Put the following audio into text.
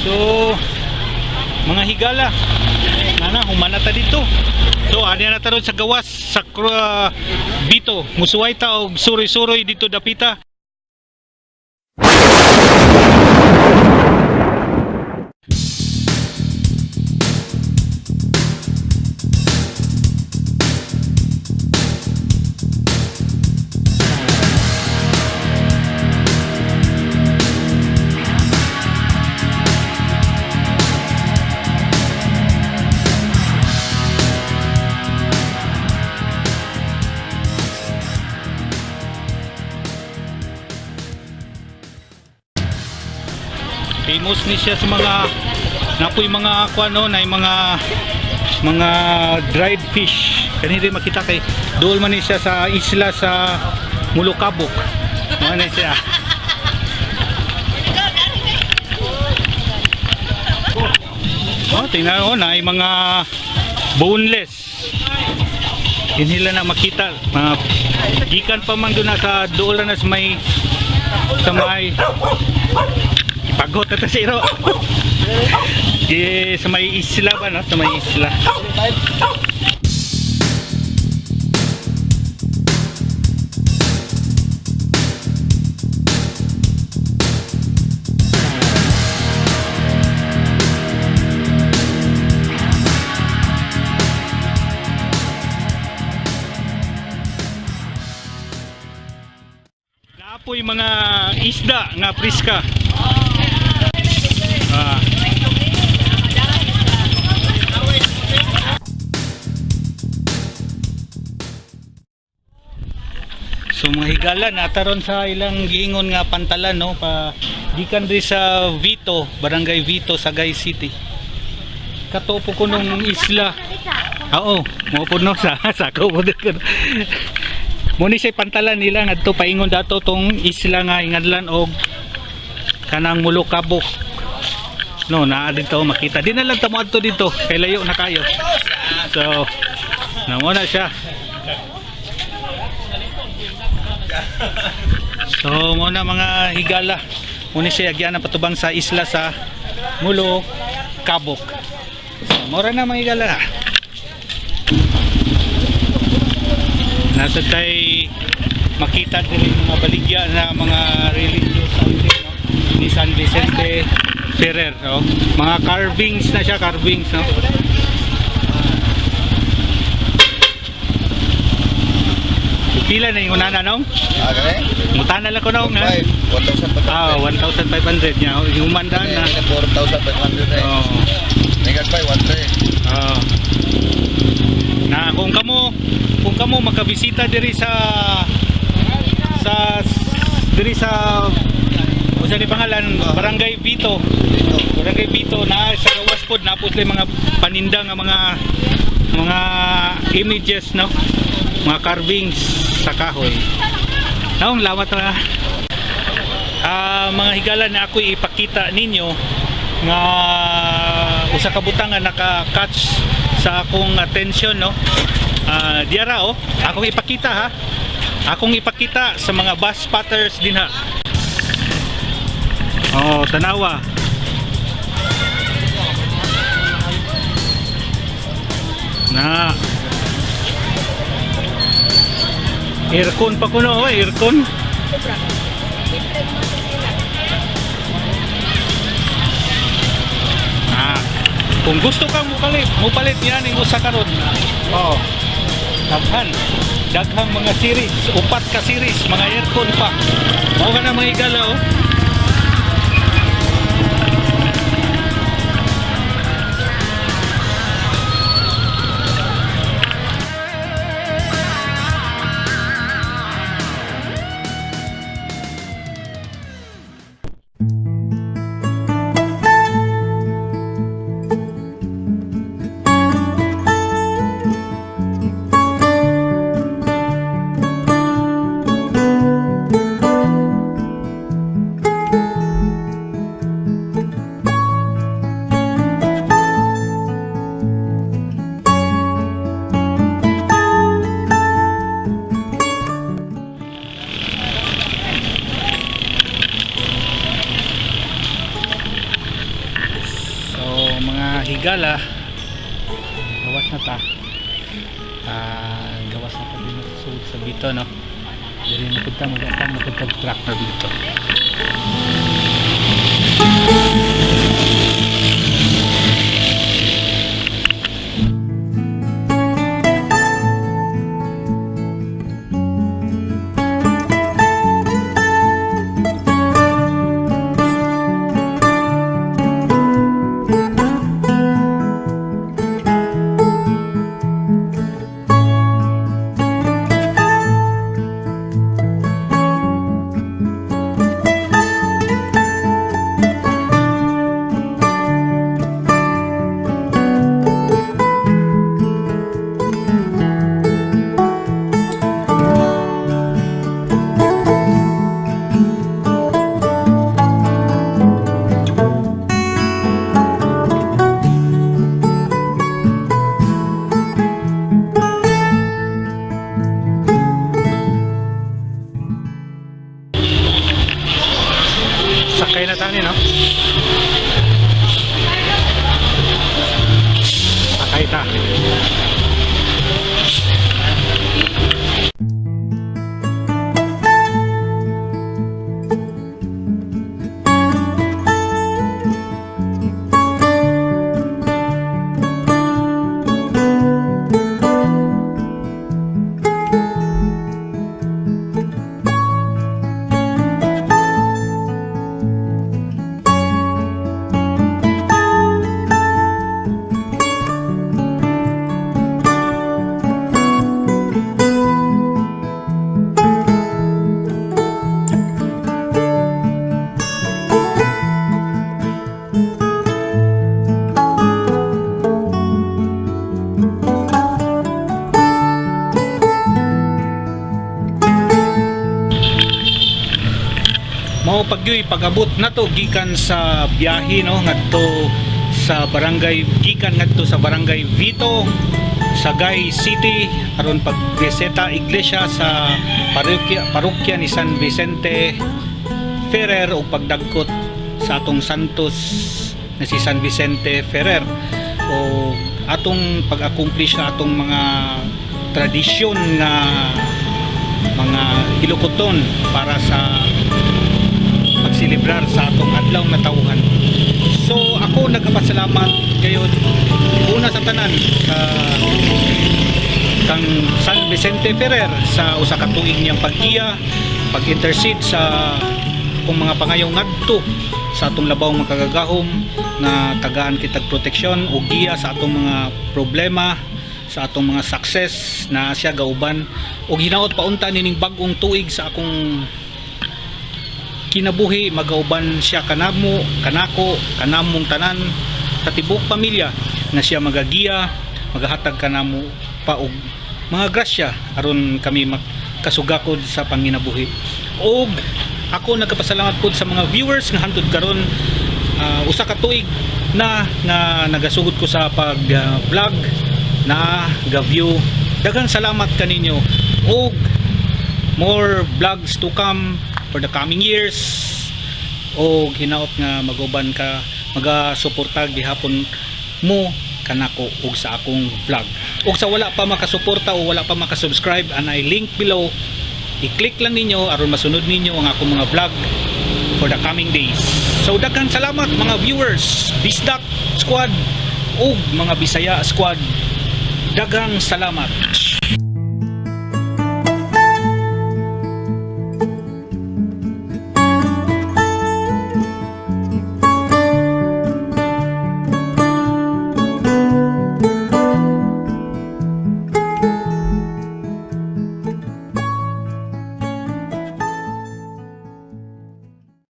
So mga higala, nana humana ta dito. So ani na ta ron sa gawas sa Bito, musuway ta og suroy-suroy dito dapita. Famous ni siya sa mga napoy mga kuan no, na mga dried fish. Kani rin makita kay dool man ni siya sa isla sa Mulukabok. Mao na siya. Oh, tingnan mo na mga boneless. Hinila na makita mga gikan pa man doon na sa dool na sa may Pagot na ta sa iro. Di sa may isla ba no? Sa may isla. Naapoy mga isda nga priska. Ah. So mga higala nataron sa ilang giingon nga pantalan no, pa gikan diri sa Vito, Barangay Vito, Sagay City. Katopo ko nung isla. Oo, mo po no sa sako po ko. Mo ni siya pantalan nila ngadto paingon dato tong isla nga ingadlan og kanang Mulukabok. No, naa dito makita. Di na lang ta mo adto dito kay layo na kayo. So, namo na siya. So, mo na mga higala. Muna siya agyan ang patubang sa isla sa Mulukabok. So, mora na mga higala. Nasa tay makita din yung mga baligya na mga religious something, no? Ni San Vicente Ferrer, no? Mga carvings na siya, carvings, no? Pila na yung unana, no? Ah, gani? Mutana lang ko nong, ha? 1,500. Ah, 1,500 niya. Yung umandaan na. 4,500 eh. Oh. Megan pa, 1,300. Ah. Na kung kamo makabisita diri sa diri sa unsa ni pangalan, Barangay Vito. Dito. Barangay Vito na sa gawas pod na sila mga paninda nga mga images no, mga carvings sa kahoy. Naong lamat na. Ah, mga higala na ako ipakita ninyo nga usa ka butang nga naka-catch sa akong attention no. Ah, diara oh, akong ipakita ha. Akong ipakita sa mga bus spotters dinha. Oh, tanawa. Na. Aircon pa kuno, oh, aircon. Ah, kung gusto kang mupalit, mupalit yan ang usa karon. Oh. Daghan. Daghang mga series, upat ka series, mga aircon pa. Mao ka na mga higala oh. higala, gawas na ta. Gawas na ta din sa sulod sa Vito, no? Diri na pud ta mag-atang na pud tag truck na dito. Sakay na tani, no? Sakay ta. Mao pagyoy pag-abot nato gikan sa biyahe, no, ngadto sa barangay, gikan ngadto sa Barangay Vito, Sagay City, aron pagbisita iglesia sa parokya ni San Vicente Ferrer o pagdagkot sa atong santos na si San Vicente Ferrer o atong pag-accomplish sa atong mga tradisyon nga mga Ilocoton para sa pagselebrar sa atong adlaw na tawhan. So ako nagpasalamat gayud una sa tanan sa kang San Vicente Ferrer sa usa ka tuig niyang paggiya, pag-intercede sa akong mga pangayaw ngadto sa atong labaw makagagahom na tagaan kitag proteksyon o giya sa atong mga problema, sa atong mga success na siya gauban og hinaot paunta nining bag-ong tuig sa akong kinabuhi, magauban siya kanamo, kanako, kanamong tanan sa tibuok pamilya, na siya magagiya, magahatag kanamo pa og mga grasya aron kami makasugakod sa panginabuhi. Og ako nagapasalamat pod sa mga viewers nga hantod karon usa ka tuig na nga nagasugod ko sa pag vlog na ga-view. Daghang salamat kaninyo og more vlogs to come for the coming years, o hinaot nga maguban ka, magasuporta gihapon mo kanako og sa akong vlog. Og sa wala pa makasuporta o wala pa makasubscribe, and I link below, i-click lang ninyo aron masunod ninyo ang akong mga vlog for the coming days. So daghan salamat, mga viewers, Bisdak Squad ug mga Bisaya Squad. Daghang salamat.